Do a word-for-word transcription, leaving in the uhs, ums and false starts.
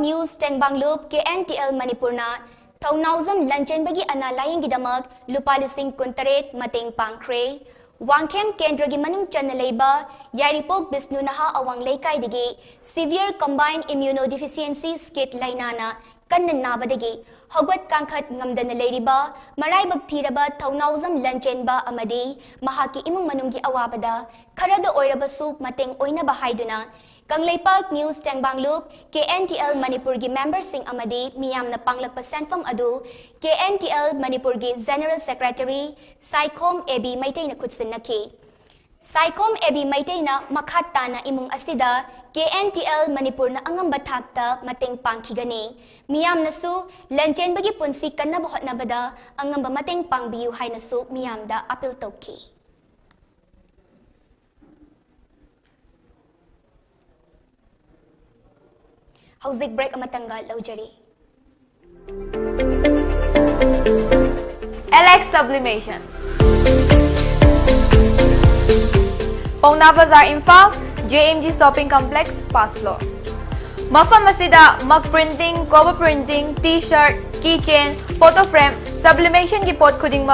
News ꯇꯦꯡꯕꯥꯡꯂꯨꯞ꯫ KNTL ꯃꯅꯤꯄꯨꯔꯅ ꯊꯧꯅꯥꯎꯖꯝ ꯂꯟꯆꯦꯟꯕꯒꯤ ꯑꯅꯥ ꯂꯥꯌꯦꯡꯒꯤꯗꯃꯛ ꯂꯨꯄꯥ ꯂꯤꯁꯤꯡ ꯀꯨꯟꯇꯔꯦꯠ ꯃꯇꯦꯡ ꯄꯥꯡꯈ꯭ꯔꯦ꯫ ꯋꯥꯡꯈꯦꯝ ꯀꯦꯟꯗ꯭ꯔꯒꯤ ꯃꯅꯨꯡ ꯆꯟꯅ ꯂꯩꯕ ꯌꯥꯏꯔꯤꯄꯣꯛ ꯕꯤꯁꯅꯨ ꯅꯍꯥ ꯑꯋꯥꯡ ꯂꯩꯀꯥꯏꯗꯒꯤ Severe Combined Immunodeficiency Skin ꯂꯥꯏꯅꯥꯅ ꯀꯟꯅ ꯅꯥꯕꯗꯒꯤ ꯍꯧꯒꯠ ꯀꯥꯡꯈꯠ ꯉꯝꯗꯅ ꯂꯩꯔꯤꯕ ꯃꯔꯥꯏꯕꯛ ꯊꯤꯔꯕ ꯊꯧꯅꯥꯎꯖꯝ ꯂꯟꯆꯦꯟꯕ ꯑꯃꯗꯤ ꯃꯍꯥꯛꯀꯤ ꯏꯃꯨꯡ ꯃꯅꯨꯡꯒꯤ ꯑꯋꯥꯕꯗ ꯈꯔꯗ ꯑꯣꯏꯔꯕꯁꯨ ꯃꯇꯦꯡ ꯑꯣꯏꯅꯕ ꯍꯥꯏꯗꯨꯅ ꯀꯪꯂꯩꯄꯥꯛ News ꯇꯦꯡꯕꯥꯡꯂꯨꯞ, KNTL ꯃꯅꯤꯄꯨꯔꯒꯤ memberꯁꯤꯡ ꯑꯃꯗꯤ ꯃꯤꯌꯥꯝꯅ ꯄꯥꯡꯂꯛꯄ ꯁꯦꯟꯐꯝ ꯑꯗꯨ KNTL ꯃꯅꯤꯄꯨꯔꯒꯤ General Secretary Saikhom A B ꯃꯩꯇꯩꯅ ꯈꯨꯠꯁꯤꯟꯅꯈꯤ꯫ Saikhom A B ꯃꯩꯇꯩꯅ ꯃꯈꯥ ꯇꯥꯅ ꯏꯃꯨꯡ ꯑꯁꯤꯗ KNTL ꯃꯅꯤꯄꯨꯔꯅ ꯑꯉꯝꯕ ꯊꯥꯛꯇ ꯃꯇꯦꯡ ꯄꯥꯡꯈꯤꯒꯅꯤ꯫ ꯃꯤꯌꯥꯝꯅꯁꯨ ꯂꯟꯆꯦꯟꯕꯒꯤ ꯄꯨꯟꯁꯤ ꯀꯟꯅꯕ ꯍꯣꯠꯅꯕꯗ ꯑꯉꯝꯕ ꯃꯇꯦꯡ ꯄꯥꯡꯕꯤꯌꯨ ꯍꯥꯏꯅꯁꯨ ꯃꯤꯌꯥꯝꯗ appeal ꯇꯧꯈꯤ꯫ ꯍꯧꯖꯤꯛ break ꯑꯃꯇꯪꯒ ꯂꯧꯖꯔꯤ꯫ Alex Sublimation, ꯄꯥꯎꯅꯥ ꯕꯖꯥꯔ, Imphal, JMG Shopping Complex, first floor꯫ ꯃꯐꯝ ꯑꯁꯤꯗ mug printing, cover printing, T-shirt, keychain, photo frame, sublimationꯒꯤ ꯄꯣꯠ ꯈꯨꯗꯤꯡꯃꯛ